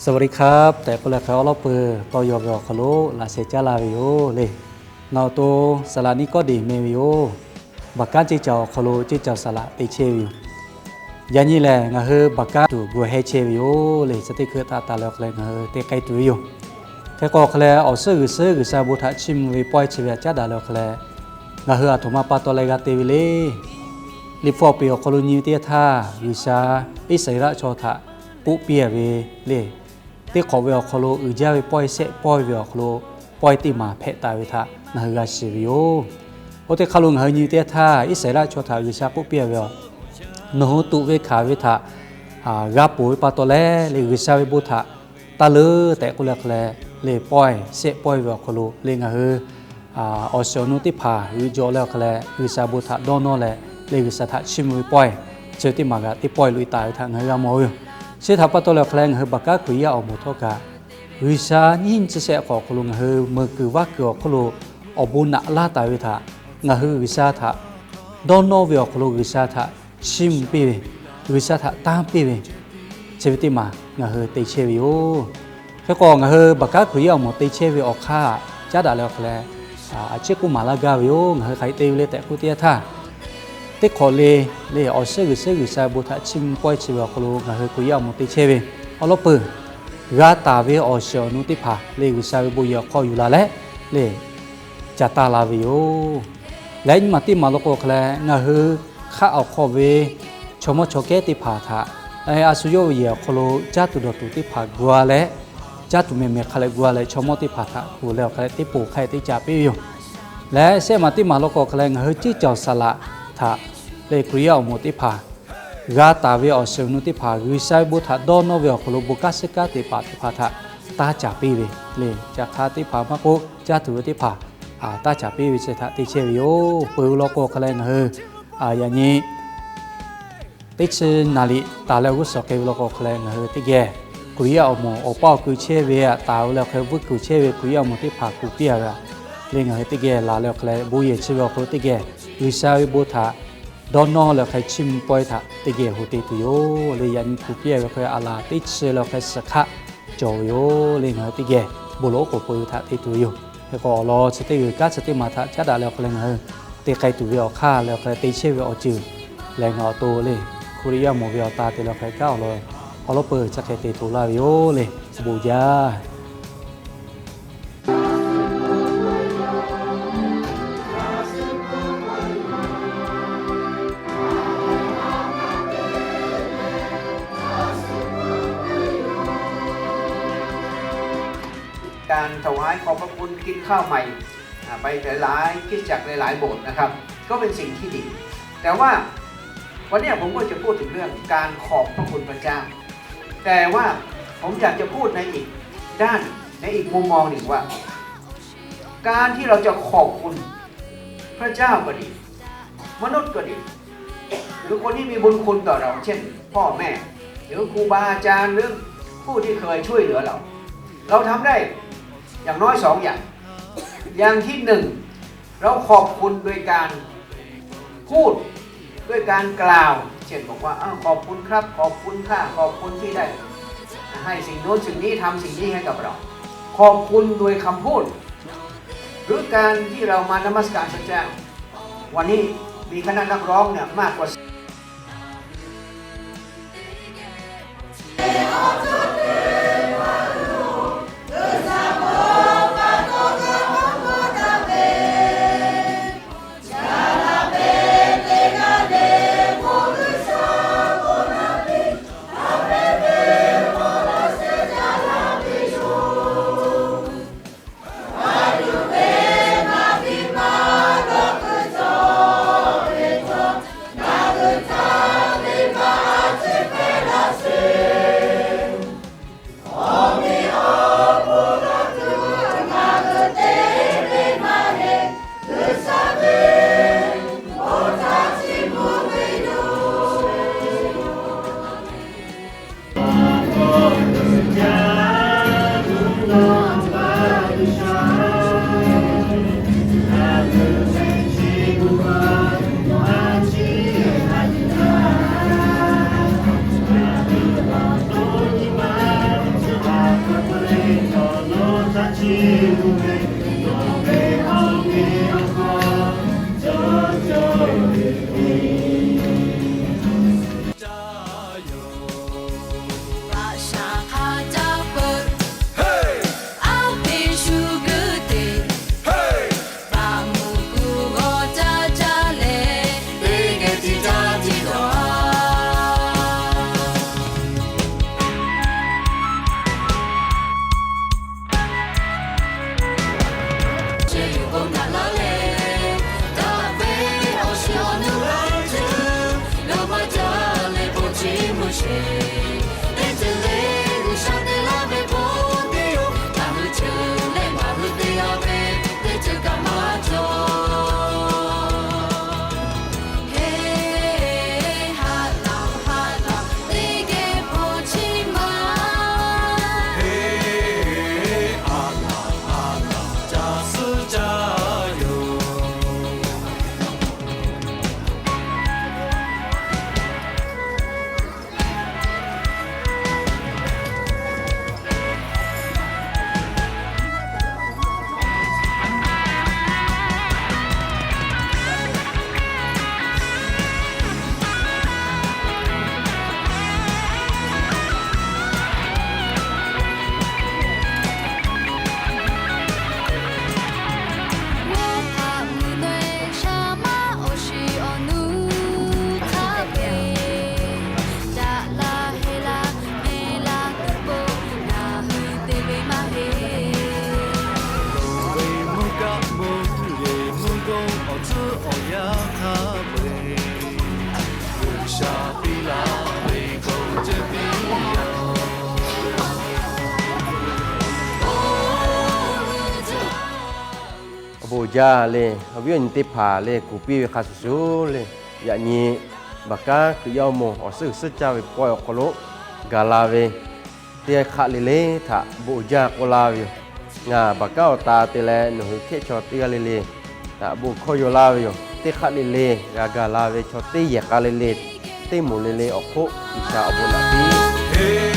สวัสดีครับ tehꞈ k'oˆ leh hk'e awˉ lawˉ peuˬ tawˇ yaw ve awˬ hk'aw lo laꞈ sheh caˉ laˇ ve yoˬ le. Ngaˬ awˬ to Saˍ laꞈ Niˆkawˇdeˍ meh ve yoˬ. Baˍ kanˉ ceˇ caˬ awˬ hk'aw lo ceˇ caˬ saˍ laꞈ te chehˇ ve yoˬ. Yaꞈ nyi lehˬ, ngaˬ hui baˍ kanˉ tuˬ gu heh chehˇ ve yoˬ le. Chi teˇ hkui htaꞈ taˍ leh awˬ hk'a leh ngaˬ hui te k'ai tuˬ ve yoˬ. Hk'e k'o awˬ hk'a leh, awˬ suhˉ g'uiˬ suhˉ G'uiˬsha bon htaꞈ chiˇ mvuh ve pawehˇ chi ve htaꞈ caˉ daꞈ leh awˬ hk'a leh, ngaˬ hui aˬ htoꞈ ma pa taw leh g'a te ve le. Liꞈ hpu awˬ peˍ awˬ hk'aw lo nyi ve teˇ yanˇ htaˇ, G'uiˬsha Iˉsaˍreˍlaˆ chaw htaꞈ k'oˆ piˇ a ve le. Teˇ hk'awꞈ ve awˬ hk'aw lo uiˍ jaˇ ve pawehˇ shehˆ pawehˇ ve awˬ hk'aw lo pawehˇ teˇ maˬ hpehꞈ taˍ ve htaꞈ ngaˬ hui g'a shiˍ ve yoˬ. Oˇ teˇ hk'aˇ lo ngaˬ hui nyi ve teˇ yanˇ htaˇ, Iˉsaˍreˍlaˆ chaw htaꞈ G'uiˬsha k'oˆ piˇ a ve, nawˬ hui tuꞈ ve hkanˍ ve htaꞈ g'a ponˬ ve pa taw leh le, G'uiˬsha ve bon htaꞈ taˇ leuˉ tehꞈ k'oˆ leh hk'a leh, le pawehˇ shehˆ pawehˇ ve awˬ hk'aw lo le ngaˬ hui awˬ shiˍ awˬ nu teˇ hpaˍ g'euꞈ jaw leh awˬ hk'a leh, G'uiˬsha bon htaꞈ dawˇ nawˇ leh le G'uiˬsha htaꞈ chiˇ mvuh ve pawehˇ chi teˇ maˬ g'aꞈ teˇ pawehˇ loꞈ e taˍ ve htaꞈ ngaˬ hui g'a mawˬ ve yoˬ. Chi htaꞈ pa taw leh awˬ hk'a leh, ngaˬ hui baˬ kanˉ Hkriꞈ yaˇ awˬ moˍ htawˇ kaꞈ, G'uiˬsha nyiˇ chi shehˆ hk'awꞈ awˬ hk'aw lo ngaˬ hui meuˬ kuiˬ vaˇ kuiˬ awˬ hk'oˆ lo awˬ bon naꞈ laˇ taˍ ve htaꞈ, ngaˬ hui G'uiˬsha htaꞈ dawˇ nawˇ ve awˬ hk'aw lo G'uiˬsha htaꞈ chiˇ mvuh piˇ ve, G'uiˬsha htaꞈ tanˇ piˇ ve, chi ve teˇ maˬ ngaˬ hui te chehˇ ve yoˬ. Hk'e k'o, ngaˬ hui baˬ kanˉ Hkriꞈ yaˇ awˬ moˍ te chehˇ ve awˬ hk'aˇ caˉ daꞈ leh awˬ hk'a leh, a ciˉ k'oˆ maˍ laˇ gaˇ ve yoˬ. Ngaˬ hui hk'aˬ hk'e te ve le tehꞈ k'oˆ teˇ yanˇ htaˇ, teˇ hk'awꞈ le le awˬ suhˉ g'uiˬ suhˉ G'uiˬsha bon htaꞈ chiˇ mvuh pawehˇ chi ve awˬ hk'aw lo ngaˬ hui Hkriꞈ yaˇ awˬ moˍ te chehˇ ve awˉ lawˉ peuˬ, g'a taˍ ve awˬ shiˍ awˬ nu teˇ hpaˍ le G'uiˬsha ve bon yehˬ awˬ hk'aw yuˬ la leh le, ca taˇ la ve yoˬ. Leh nyi maˬ teˇ maˬ law k'o hk'a leh, ngaˬ hui hk'aˆ awˬ hk'aw ve chaw mawˇ chaw kehˉ teˇ hpaˍ htaꞈ a shu yawˇ ve yehˬ awˬ hk'aw lo caˇ tuˬ dawˬ tuˬ teˇ hpaˍ gu a leh, caˇ tuˬ mehˬ mehˬ hk'a leh gu a leh, chaw mawˇ teˇ hpaˍ htaꞈ kuˬ leh awˬ hk'a leh teˇ poˬ hk'a teˇ caꞈ piˇ ve yoˬ. Leh shehˆ maˬ teˇ maˬ law k'o hk'a leh, ngaˬ hui ceˇ caˬ saˍ laꞈ htaꞈ le Hkriꞈ yaˇ awˬ moˍ teˇ hpaˍ g'a taˍ ve awˬ shiˍ awˬ nu teˇ hpaˍ G'uiˬsha ve bon htaꞈ dawˇ nawˇ ve awˬ hk'aw lo bon kanˉ suhˉ kanˉ teꞈ paˍ teˇ hpaˍ htaꞈ taˇ caꞈ piˇ ve le. Caꞈ hk'a teˇ hpaˍ maˇ k'oˆ, caˇ tuˬ ve teˇ hpaˍ taˇ caꞈ piˇ ve chi htaꞈ te chehˇ ve yoˬ. Peuˬ ve law k'o hk'a leh, ngaˬ hui yaꞈ nyi teˇ chi naˍ riˍ taˍ leh g'uˇ suhˍ k'ai ve law k'o hk'a leh, ngaˬ hui teˇ geh Hkriꞈ yaˇ awˬ moˍ awˬ paˇ awˬ kui chehˇ ve htaꞈ taˍ ve leh hk'e vuiˇ kuiˬ chehˇ ve Hkriꞈ yaˇ awˬ moˍ teˇ hpaˍ kuˬ piˇ a ve le, ngaˬ hui teˇ geh laˬ leh awˬ hk'a leh bon yehˬ chi ve awˬ hk'aw lo teˇ geh G'uiˬsha ve bon htaꞈ dawˇ nawˇ leh awˬ hk'e chiˇ mvuh pawehˇ htaꞈ teˇ geh hoꞈ te tuˬ yoˬ le. Yaꞈ nyi kuˬ piˇ a ve hk'e a laˬ teˇ chi leh awˬ hk'e suhˍ hk'aˆ cawˬ ve yoˬ le. Ngaˬ hui teˇ geh bon lawˬ oˉ k'oˍ peuˬ ve htaꞈ te tuˬ ve yoˬ. Hk'e k'o, awˬ lawn chi teˇ g'uiˬ kanˉ chi teˇ maˬ htaꞈ caˉ daꞈ leh awˬ hk'a leh ngaˬ hui te k'ai tuˬ ve awˬ hk'aˇ leh awˬ hk'a leh te chehˇ ve awˬ ceuˬ lehˬ, ngaˬ awˬ to le Hkriꞈ yaˇ awˬ moˍ ve awˬ ta te leh awˬ hk'a leh kanˉ awˬ lawn awˬ lawˉ peuˬ chi hk'e te toꞈ laˇ ve yoˬ le. Bon jaˇ. การถวายขอบพระคุณกินข้าวใหม่ อ่า ไปหลายๆคริสตจักร หลายๆโบสถ์นะครับ ก็เป็นสิ่งที่ดี แต่ว่าวันนี้ผมก็จะพูดถึงเรื่องการขอบพระคุณพระเจ้า แต่ว่าผมอยากจะพูดในอีกด้าน ในอีกมุมมองหนึ่งว่า การที่เราจะขอบคุณพระเจ้าก็ดี มนุษย์ก็ดี หรือคนที่มีบุญคุณต่อเรา เช่น พ่อแม่ หรือครูบาอาจารย์ หรือผู้ที่เคยช่วยเหลือเรา เราทำได้อย่างน้อยสองอย่าง อย่างที่หนึ่ง เราขอบคุณโดยการพูด ด้วยการกล่าว เช่นบอกว่า อ้าว ขอบคุณครับ ขอบคุณค่ะ ขอบคุณที่ได้ให้สิ่งโน้นสิ่งนี้ ทำสิ่งนี้ให้กับเรา ขอบคุณโดยคำพูด หรือการที่เรามานมัสการพระเจ้า วันนี้มีคณะนักร้องเนี่ยมากกว่า Teˇ ceuˬ le G'uiˬsha te laˇ ve bon teˇ yoˬ. Ngaˬ hui cheuˬ leh ngaˬ hui te g'a ve teˇ ceuˬ kaꞈ maˇ cawˬ. Heˍ, haꞈ laˬ haꞈ laˬ teˇ geh hpaw chiˇ ma. Heˍ, haꞈ laˬ haꞈ laˬ ca suhˉ caˇ yoˬ. Mvuhˇ hpaˆ mvuhˇ naw eˬ shaˉ maˉ awˬ shiˍ awˬ nu hk'a peu-eˬ, daꞈ la heh la meh la tuˬ po ngaˬ hui te ve maˇ heˆ. Loˍ ve mvuhˇ kaˆ mvuhˇ yeˬ mvuhˇ g'oˇ awˬ tcuhˉ awˬ yanˇ hk'a peu-eˬ, G'uiˬsha piˇ laˇ ve bon ceuˬ piˇ yoˬ. Awˬ bon uiˍ jaˇ le, awˬ viˉ awˬ nyi teˇ hpaˍ le, kuˬ piˇ ve hk'a shuˍ shuˍ le, yaꞈ nyi Baˍ kaˉ Hkriꞈ yaˇ awˬ moˍ awˬ suhˉ g'uiˬ suhˉ caˇ ve pawehˇ awˬ hk'aw lo gaˬ la ve teˇ hk'aˆ le le htaꞈ bon uiˍ jaˇ k'oˆ laˇ ve yoˬ. Ngaˬ Baˍ kaˉ awˬ ta te leh nawˬ hui hkehˇ chaw teˇ g'aˇ le le htaꞈ bon hkawˇ yaw laˇ ve yoˬ. Teˇ hk'aˆ le le g'a gaˬ la ve chaw teˇ yehˬ k'a le le, teˇ moˍ le le awˬ hk'oˆ G'uiˬsha awˬ bon naꞈ piˇ.